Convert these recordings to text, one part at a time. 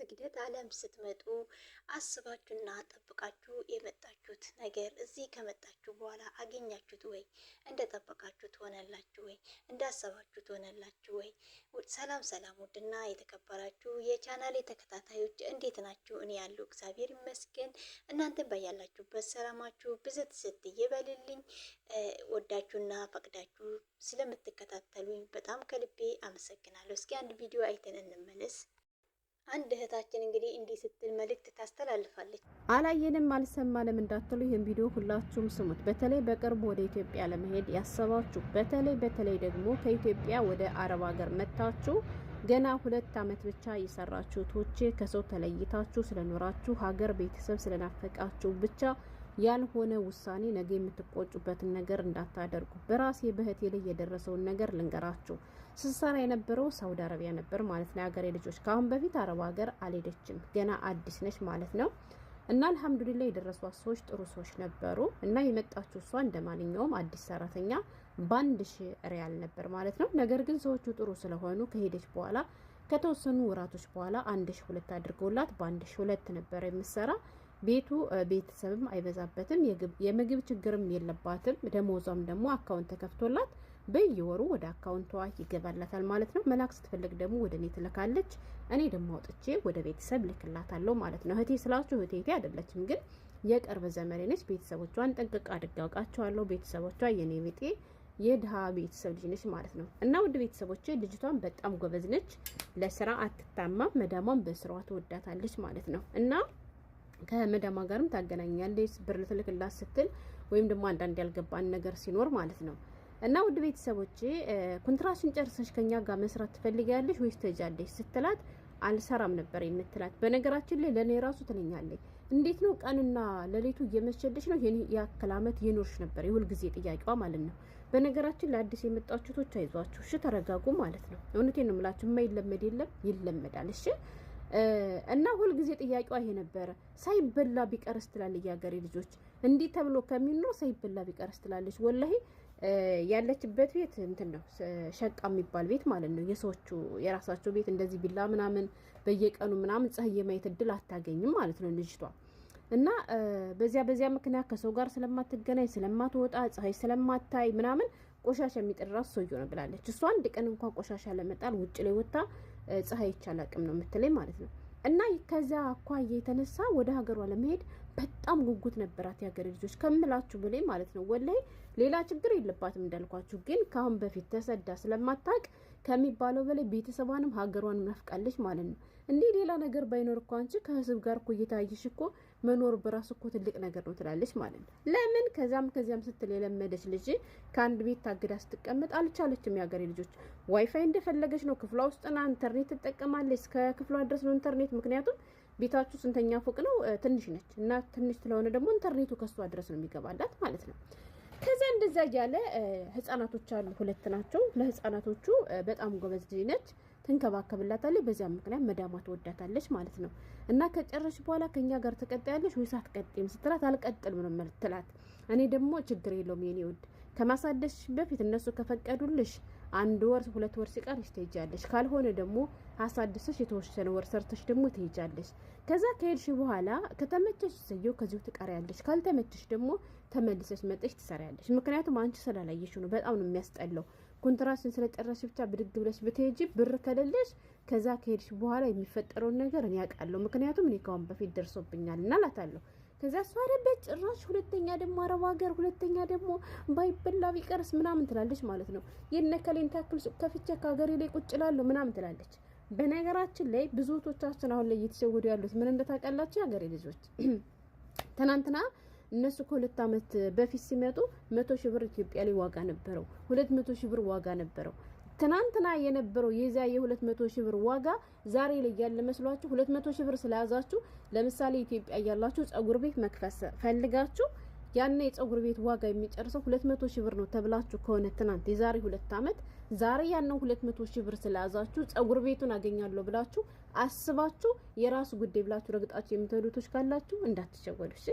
ስደት ዓለም ስትመጡ አስባችሁና ጠብቃችሁ የመጣችሁት ነገር እዚህ ከመጣችሁ በኋላ አገኛችሁት ወይ? እንደጠበቃችሁት ሆነላችሁ ወይ? እንዳሰባችሁት ሆነላችሁ ወይ? ሰላም ሰላም! ውድና የተከበራችሁ የቻናሌ ተከታታዮች እንዴት ናችሁ? እኔ ያለው እግዚአብሔር ይመስገን። እናንተን በያላችሁበት ሰላማችሁ ብዝት ስት ይበልልኝ። ወዳችሁና ፈቅዳችሁ ስለምትከታተሉኝ በጣም ከልቤ አመሰግናለሁ። እስኪ አንድ ቪዲዮ አይተን እንመለስ። አንድ እህታችን እንግዲህ እንዲህ ስትል መልእክት ታስተላልፋለች። አላየንም አልሰማንም እንዳትሉ ይህን ቪዲዮ ሁላችሁም ስሙት። በተለይ በቅርቡ ወደ ኢትዮጵያ ለመሄድ ያሰባችሁ፣ በተለይ በተለይ ደግሞ ከኢትዮጵያ ወደ አረብ ሀገር መጥታችሁ ገና 2 አመት ብቻ የሰራችሁ እህቶቼ፣ ከሰው ተለይታችሁ ስለኖራችሁ፣ ሀገር ቤተሰብ ስለናፈቃችሁ ብቻ ያልሆነ ውሳኔ ነገ የምትቆጩበትን ነገር እንዳታደርጉ። በራሴ በእህቴ ላይ የደረሰውን ነገር ልንገራችሁ። ስትሰራ የነበረው ሳውዲ አረቢያ ነበር ማለት ነው። የሀገሬ ልጆች፣ ከአሁን በፊት አረብ ሀገር አልሄደችም፣ ገና አዲስ ነች ማለት ነው። እና አልሐምዱሊላ የደረሷት ሰዎች ጥሩ ሰዎች ነበሩ። እና የመጣችው እሷ እንደ ማንኛውም አዲስ ሰራተኛ በ1,000 ሪያል ነበር ማለት ነው። ነገር ግን ሰዎቹ ጥሩ ስለሆኑ ከሄደች በኋላ ከተወሰኑ ወራቶች በኋላ 1,200 አድርገውላት በ1,200 ነበር የምትሰራ። ቤቱ ቤተሰብም አይበዛበትም፣ የምግብ ችግርም የለባትም። ደሞዟም ደግሞ account ተከፍቶላት በየወሩ ወደ account ዋ ይገባላታል ማለት ነው። መላክ ስትፈልግ ደግሞ ወደ እኔ ትልካለች። እኔ ደግሞ አውጥቼ ወደ ቤተሰብ ልክላታለሁ ማለት ነው። እህቴ ስላችሁ እህቴ አይደለችም፣ ግን የቅርብ ዘመዴ ነች። ቤተሰቦቿን ጠንቅቅ አድርጌ አውቃቸዋለሁ። ቤተሰቦቿ የኔ ቢጤ የድሃ ቤተሰብ ልጅ ነች ማለት ነው። እና ውድ ቤተሰቦቼ፣ ልጅቷን በጣም ጎበዝ ነች፣ ለስራ አትታማም። መዳሟን በስራዋ ትወዳታለች ማለት ነው። እና ከመዳሟ ጋርም ታገናኛለች ብር ልትልክላት ስትል ወይም ደግሞ አንዳንድ ያልገባን ነገር ሲኖር ማለት ነው። እና ውድ ቤተሰቦቼ፣ ኮንትራትሽን ጨርሰሽ ከኛ ጋር መስራት ትፈልጊያለሽ ወይስ ትሄጃለሽ ስትላት አልሰራም ነበር የምትላት። በነገራችን ላይ ለእኔ ራሱ ትለኛለች፣ እንዴት ነው ቀንና ሌሊቱ እየመሸልሽ ነው ይህን ያክል አመት የኖርሽ ነበር የሁል ጊዜ ጥያቄዋ ማለት ነው። በነገራችን ለአዲስ የመጣችሁቶች አይዟችሁ፣ እሺ ተረጋጉ ማለት ነው። እውነቴን ነው የምላችሁ፣ የማይለመድ የለም፣ ይለመዳል። እሺ፣ እና ሁልጊዜ ጥያቄዋ ይሄ ነበረ። ሳይበላ ቢቀርስ ትላለች። የሀገሬ ልጆች፣ እንዲህ ተብሎ ከሚኖር ሳይበላ ቢቀርስ ትላለች። ወላሂ ያለችበት ቤት እንትን ነው፣ ሸቃ የሚባል ቤት ማለት ነው። የሰዎቹ የራሳቸው ቤት እንደዚህ ቢላ ምናምን በየቀኑ ምናምን ፀሐይ የማየት እድል አታገኝም ማለት ነው ልጅቷ። እና በዚያ በዚያ ምክንያት ከሰው ጋር ስለማትገናኝ፣ ስለማትወጣ፣ ፀሐይ ስለማታይ ምናምን ቆሻሻ የሚጥል ራሱ ሰውዬው ነው ብላለች። እሷ አንድ ቀን እንኳን ቆሻሻ ለመጣል ውጭ ላይ ወጥታ ፀሐይ አይቼ አላቅም ነው የምትለኝ ማለት ነው። እና ከዚያ አኳያ የተነሳ ወደ ሀገሯ ለመሄድ በጣም ጉጉት ነበራት የሀገሬ ልጆች ከምላችሁ በላይ ማለት ነው። ወላሂ ሌላ ችግር የለባትም እንዳልኳችሁ፣ ግን ከአሁን በፊት ተሰዳ ስለማታውቅ ከሚባለው በላይ ቤተሰቧንም ሀገሯንም ናፍቃለች ማለት ነው። እንዲህ ሌላ ነገር ባይኖር እኮ አንቺ ከህዝብ ጋር እኮ እየታየሽ እኮ መኖር በራሱ እኮ ትልቅ ነገር ነው ትላለች ማለት ነው። ለምን ከዛም ከዚያም ስትል የለመደች ልጅ ከአንድ ቤት ታግዳ ስትቀመጥ አልቻለችም። የሀገሬ ልጆች፣ ዋይፋይ እንደፈለገች ነው፣ ክፍሏ ውስጥና ኢንተርኔት ትጠቀማለች። እስከ ክፍሏ ድረስ ነው ኢንተርኔት። ምክንያቱም ቤታችሁ ስንተኛ ፎቅ ነው? ትንሽ ነች እና ትንሽ ስለሆነ ደግሞ ኢንተርኔቱ ከሷ ድረስ ነው የሚገባላት ማለት ነው። ከዛ እንደዛ እያለ ህጻናቶች አሉ፣ ሁለት ናቸው። ለህጻናቶቹ በጣም ጎበዝ ልጅ ነች፣ ትንከባከብላታለች። በዚያም ምክንያት መዳሟ ትወዳታለች ማለት ነው። እና ከጨረሽ በኋላ ከኛ ጋር ትቀጥያለሽ ወይስ አትቀጥይም ስትላት አልቀጥልም ነው የምትላት። እኔ ደግሞ ችግር የለውም የኔ ውድ፣ ከማሳደስሽ በፊት እነሱ ከፈቀዱልሽ አንድ ወር 2 ወር ሲቀርሽ ትሄጃለሽ። ካልሆነ ደግሞ አሳድሰሽ የተወሰነ ወር ሰርተሽ ደግሞ ትሄጃለሽ። ከዛ ከሄድሽ በኋላ ከተመቸሽ ሰየው ከዚሁ ትቀሪያለሽ። ካልተመቸሽ ደግሞ ተመልሰሽ መጥተሽ ትሰሪያለሽ። ምክንያቱም አንቺ ስላላየሽ ነው። በጣም ነው የሚያስጠላው። ኮንትራትሽን ስለጨረስሽ ብቻ ብድግ ብለሽ ብትሄጂ ብር ከሌለሽ ከዛ ከሄድሽ በኋላ የሚፈጠረውን ነገር እኔ አውቃለሁ። ምክንያቱም እኔ ካሁን በፊት ደርሶብኛል እና እላታለሁ። ከዛ እሷ ኧረ በጭራሽ፣ ሁለተኛ ደግሞ አረብ ሀገር፣ ሁለተኛ ደግሞ ባይበላ ቢቀርስ ምናምን ትላለች ማለት ነው። የነከሌን ታክል ሱቅ ከፍቼ ከሀገሬ ላይ ቁጭ እላለሁ ምናምን ትላለች። በነገራችን ላይ ብዙ እህቶቻችን አሁን ላይ እየተሸወዱ ያሉት ምን እንደታውቃላችሁ? የሀገሬ ልጆች፣ ትናንትና እነሱ ከ2 ዓመት በፊት ሲመጡ 100,000 ብር ኢትዮጵያ ላይ ዋጋ ነበረው፣ 200,000 ብር ዋጋ ነበረው። ትናንትና የነበረው የዚያ የ200,000 ብር ዋጋ ዛሬ ላይ ያለ መስሏችሁ 200,000 ብር ስለያዛችሁ፣ ለምሳሌ ኢትዮጵያ እያላችሁ ጸጉር ቤት መክፈት ፈልጋችሁ ያን የጸጉር ቤት ዋጋ የሚጨርሰው 200,000 ብር ነው ተብላችሁ ከሆነ ትናንት የዛሬ 2 ዓመት፣ ዛሬ ያንን 200,000 ብር ስለያዛችሁ ጸጉር ቤቱን አገኛለሁ ብላችሁ አስባችሁ የራሱ ጉዳይ ብላችሁ ረግጣችሁ የምትሄዱቶች ካላችሁ እንዳትሸወዱ እሺ።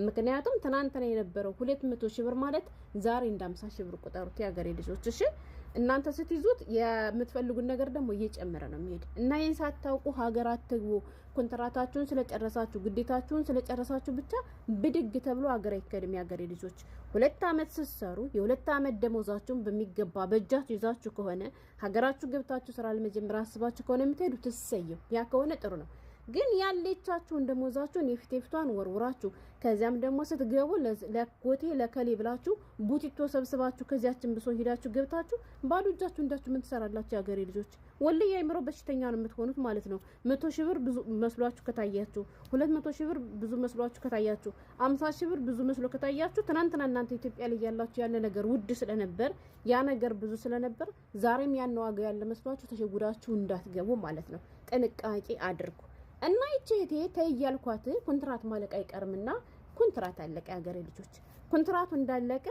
ምክንያቱም ትናንትና የነበረው 200,000 ብር ማለት ዛሬ እንደ 50,000 ብር ቁጠሩት የሀገሬ ልጆች እሺ። እናንተ ስትይዙት የምትፈልጉት ነገር ደግሞ እየጨመረ ነው የሚሄድ እና ይህን ሳታውቁ ሀገር አትግቡ። ኮንትራታችሁን ስለጨረሳችሁ፣ ግዴታችሁን ስለጨረሳችሁ ብቻ ብድግ ተብሎ ሀገር አይከድም። የሀገሬ ልጆች፣ 2 አመት ስትሰሩ የ2 አመት ደሞዛችሁን በሚገባ በእጃችሁ ይዛችሁ ከሆነ፣ ሀገራችሁ ገብታችሁ ስራ ለመጀመር አስባችሁ ከሆነ የምትሄዱ ትሰየው። ያ ከሆነ ጥሩ ነው። ግን ያለቻችሁን ደሞዛችሁን የፊት የፊቷን ወርውራችሁ፣ ከዚያም ደግሞ ስትገቡ ለጎቴ ለከሌ ብላችሁ ቡቲቶ ሰብስባችሁ ከዚያችን ብሶ ሂዳችሁ ገብታችሁ ባዶ እጃችሁ እንዳችሁ ምን ትሰራላችሁ? የሀገሬ ልጆች፣ ወላሂ የአእምሮ በሽተኛ ነው የምትሆኑት ማለት ነው። 100,000 ብር ብዙ መስሏችሁ ከታያችሁ፣ 200,000 ብር ብዙ መስሏችሁ ከታያችሁ፣ 50,000 ብር ብዙ መስሎ ከታያችሁ፣ ትናንትና እናንተ ኢትዮጵያ ላይ ያላችሁ ያለ ነገር ውድ ስለነበር፣ ያ ነገር ብዙ ስለነበር፣ ዛሬም ያን ዋጋ ያለ መስሏችሁ ተሸጉዳችሁ እንዳትገቡ ማለት ነው። ጥንቃቄ አድርጉ። እና ይቺ እህቴ ተይ እያልኳት ኮንትራት ማለቅ አይቀርምና ኮንትራት አለቀ። የሀገሬ ልጆች፣ ኮንትራቱ እንዳለቀ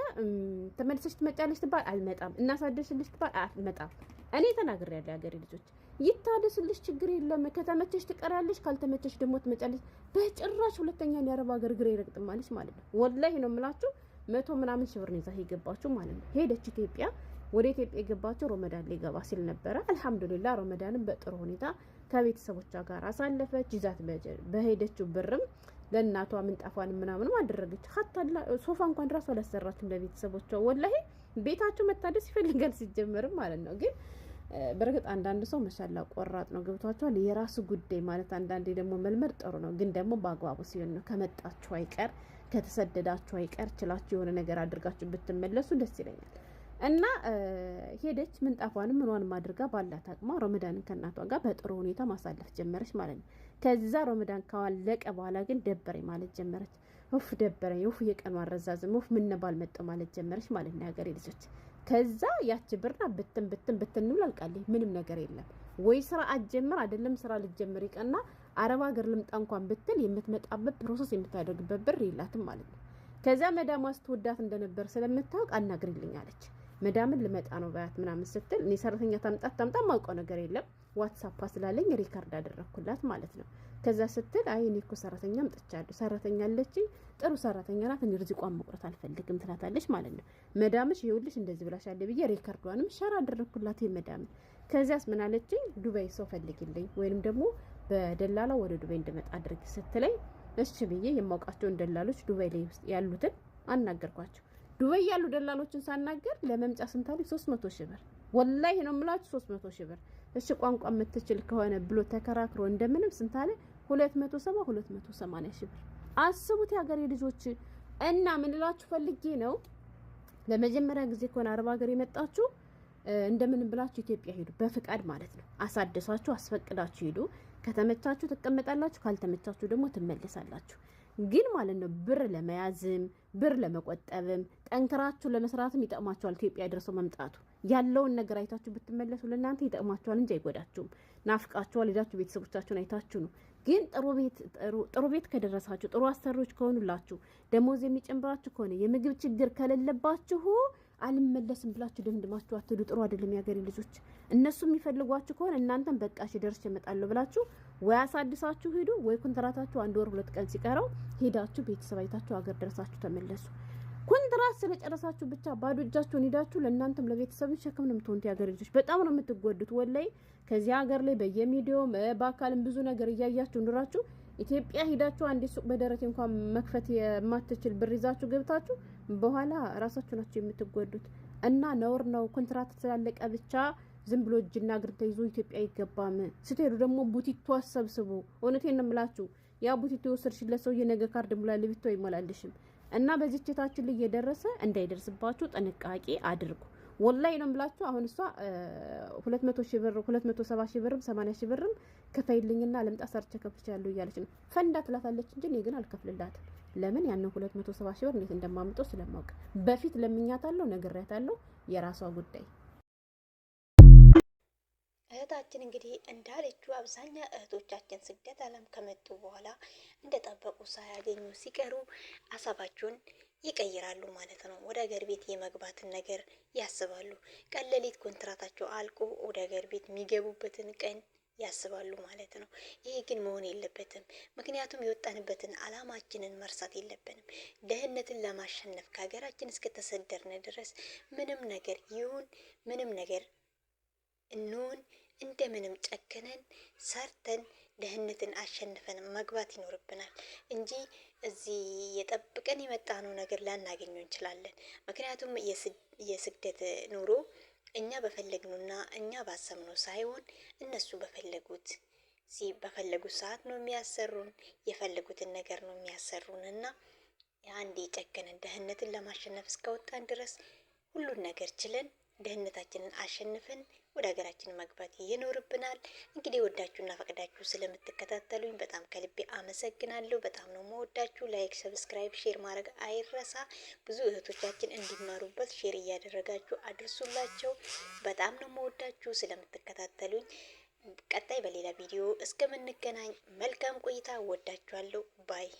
ተመልሰሽ ትመጫለሽ ትባል አልመጣም፣ እናሳደስልሽ ትባል አልመጣም። እኔ ተናግሬያለሁ። የሀገሬ ልጆች፣ ይታደስልሽ፣ ችግር የለም። ከተመቸሽ ትቀሪያለሽ፣ ካልተመቸሽ ደግሞ ትመጫለሽ። በጭራሽ ሁለተኛ የአረብ ሀገር እግሬ አይረግጥም አለች ማለት ነው። ወላሂ ነው የምላችሁ፣ መቶ ምናምን ሺህ ብር ነው ይዛ የገባችው ማለት ነው። ሄደች ኢትዮጵያ። ወደ ኢትዮጵያ የገባቸው ሮመዳን ሊገባ ሲል ነበረ። አልሐምዱሊላ ሮመዳንን በጥሩ ሁኔታ ከቤተሰቦቿ ጋር አሳለፈች። ይዛት በሄደችው ብርም ለእናቷ ምንጣፏን ምናምንም አደረገች። ሀታ ሶፋ እንኳን ራሱ አላሰራችም ለቤተሰቦቿ። ወላሂ ቤታቸው መታደስ ይፈልጋል ሲጀመርም ማለት ነው። ግን በእርግጥ አንዳንድ ሰው መሻላ ቆራጥ ነው፣ ገብቷቸዋል። የራሱ ጉዳይ ማለት አንዳንዴ ደግሞ መልመድ ጥሩ ነው። ግን ደግሞ በአግባቡ ሲሆን ነው። ከመጣችሁ አይቀር፣ ከተሰደዳችሁ አይቀር ችላችሁ የሆነ ነገር አድርጋችሁ ብትመለሱ ደስ ይለኛል። እና ሄደች፣ ምንጣፏንም ምኗንም አድርጋ ባላት አቅሟ ረመዳንን ከእናቷ ጋር በጥሩ ሁኔታ ማሳለፍ ጀመረች ማለት ነው። ከዛ ረመዳን ካለቀ በኋላ ግን ደበረኝ ማለት ጀመረች። ኡፍ ደበረኝ፣ ኡፍ የቀኑ አረዛዝም፣ ኡፍ ምን ባልመጣሁ ማለት ጀመረች ማለት ነው የሀገሬ ልጆች። ከዛ ያቺ ብርና ብትን ብትን ብትን ብላ አልቃለች። ምንም ነገር የለም። ወይ ስራ አትጀምር፣ አይደለም ስራ ልጀምር ይቀና አረብ ሀገር ልምጣ እንኳን ብትል የምትመጣበት process የምታደርግበት ብር የላትም ማለት ነው። ከዛ መዳሟ ስትወዳት እንደነበር ስለምታውቅ አናግሪልኝ አለች። መዳምን ልመጣ ነው በያት ምናምን ስትል እኔ ሰራተኛ ታምጣት ታምጣ ማውቀው ነገር የለም፣ ዋትሳፕ ስላለኝ record አደረግኩላት ማለት ነው። ከዛ ስትል አይ እኔ እኮ ሰራተኛ አምጥቻለሁ፣ ሰራተኛ አለችኝ፣ ጥሩ ሰራተኛ ናት፣ እኔ ርዚቋን መቁረጥ አልፈልግም ትላታለች ማለት ነው። መዳምሽ ይኸውልሽ እንደዚህ ብላሻለ ብዬ record ዷንም share አደረግኩላት የመዳምን። ከዚያስ ምን አለችኝ? ዱባይ ሰው ፈልግልኝ ወይንም ደግሞ በደላላ ወደ ዱባይ እንድመጣ አድርግ ስትለኝ እሺ ብዬ የማውቃቸውን ደላሎች ዱባይ ላይ ያሉትን አናገርኳቸው። ዱባይ ያሉ ደላሎችን ሳናገር ለመምጫ ስንት አሉኝ? 300,000 ብር። ወላሂ ነው የምላችሁ፣ 300,000 ብር። እሺ ቋንቋ የምትችል ከሆነ ብሎ ተከራክሮ እንደምንም ስንት አለ? 270፣ 280,000 ብር። አስቡት የሀገሬ ልጆች። እና ምን እላችሁ ፈልጌ ነው፣ ለመጀመሪያ ጊዜ ከሆነ አረብ ሀገር የመጣችሁ እንደምንም ብላችሁ ኢትዮጵያ ሄዱ፣ በፍቃድ ማለት ነው። አሳደሳችሁ አስፈቅዳችሁ ሄዱ። ከተመቻችሁ ትቀመጣላችሁ፣ ካልተመቻችሁ ደግሞ ትመለሳላችሁ። ግን ማለት ነው ብር ለመያዝም ብር ለመቆጠብም ጠንክራችሁ ለመስራትም ይጠቅማችኋል። ኢትዮጵያ ደርሶ መምጣቱ ያለውን ነገር አይታችሁ ብትመለሱ ለእናንተ ይጠቅማችኋል እንጂ አይጎዳችሁም። ናፍቃችኋል፣ ሄዳችሁ ቤተሰቦቻችሁን አይታችሁ ነው። ግን ጥሩ ቤት ከደረሳችሁ፣ ጥሩ አሰሪዎች ከሆኑላችሁ፣ ደሞዝ የሚጨምራችሁ ከሆነ፣ የምግብ ችግር ከሌለባችሁ አልመለስም ብላችሁ ደምድማችሁ አትሄዱ። ጥሩ አይደለም የሀገሬ ልጆች። እነሱ የሚፈልጓችሁ ከሆነ እናንተም በቃ እሺ ደርሼ እመጣለሁ ብላችሁ ወይ አሳድሳችሁ ሂዱ፣ ወይ ኮንትራታችሁ አንድ ወር 2 ቀን ሲቀረው ሄዳችሁ ቤተሰብ አይታችሁ ሀገር ደርሳችሁ ተመለሱ። ኮንትራት ስለጨረሳችሁ ብቻ ባዶ እጃችሁን ሄዳችሁ ለእናንተም ለቤተሰብ ሸክም ነው የምትሆኑት። የሀገር ልጆች፣ በጣም ነው የምትጎዱት። ወላሂ ከዚህ ሀገር ላይ በየሚዲያውም በአካልም ብዙ ነገር እያያችሁ ኑራችሁ ኢትዮጵያ ሂዳችሁ አንድ ሱቅ በደረቴ እንኳን መክፈት የማትችል ብር ይዛችሁ ገብታችሁ በኋላ ራሳችሁ ናችሁ የምትጎዱት። እና ነውር ነው። ኮንትራት ስላለቀ ብቻ ዝም ብሎ እጅና እግር ተይዞ ኢትዮጵያ አይገባም። ስትሄዱ ደግሞ ቡቲቶ አሰብስቡ። እውነቴን ነው የምላችሁ። ያ ቡቲቶ የወሰድሽለት ሰውዬ ነገ ካርድ ሙላ ቢቶ አይሞላልሽም። እና በዚህ ቼታችን ላይ እየደረሰ እንዳይደርስባችሁ ጥንቃቄ አድርጉ። ወላሂ ነው የምላችሁ። አሁን እሷ 200,000 ብር፣ 270,000 ብርም 80,000 ብርም ክፈይልኝና ልምጣ ሰርቼ ከፍቻለሁ እያለች ነው። ፈንዳ ትላታለች እንጂ እኔ ግን አልከፍልላትም። ለምን? ያንን 270,000 ብር እንዴት እንደማምጠው ስለማውቅ በፊት ለምኛታለሁ፣ ነግሬያታለሁ። የራሷ ጉዳይ። እህታችን እንግዲህ እንዳለችው አብዛኛ እህቶቻችን ስደት ዓለም ከመጡ በኋላ እንደጠበቁ ሳያገኙ ሲቀሩ አሳባቸውን ይቀይራሉ ማለት ነው። ወደ ሀገር ቤት የመግባትን ነገር ያስባሉ። ቀን ለሊት ኮንትራታቸው አልቆ ወደ ሀገር ቤት የሚገቡበትን ቀን ያስባሉ ማለት ነው። ይሄ ግን መሆን የለበትም። ምክንያቱም የወጣንበትን አላማችንን መርሳት የለብንም። ድህነትን ለማሸነፍ ከሀገራችን እስከተሰደርን ድረስ ምንም ነገር ይሁን ምንም ነገር እንሁን እንደምንም ጨክነን ሰርተን ድህነትን አሸንፈን መግባት ይኖርብናል እንጂ እዚህ የጠብቀን የመጣነው ነገር ላናገኘው እንችላለን። ምክንያቱም የስደት ኑሮ እኛ በፈለግነውና እኛ ባሰብነው ሳይሆን እነሱ በፈለጉት ሰዓት ነው የሚያሰሩን፣ የፈለጉትን ነገር ነው የሚያሰሩን። እና አንዴ የጨከንን ድህነትን ለማሸነፍ እስከወጣን ድረስ ሁሉን ነገር ችለን ድህነታችንን አሸንፈን ወደ ሀገራችን መግባት ይኖርብናል። እንግዲህ ወዳችሁና ፈቅዳችሁ ስለምትከታተሉኝ በጣም ከልቤ አመሰግናለሁ። በጣም ነው መወዳችሁ። Like፣ subscribe፣ share ማድረግ አይረሳ። ብዙ እህቶቻችን እንዲማሩበት share እያደረጋችሁ አድርሱላቸው። በጣም ነው መወዳችሁ ስለምትከታተሉኝ። ቀጣይ በሌላ ቪዲዮ እስከምንገናኝ መልካም ቆይታ። ወዳችኋለሁ። Bye።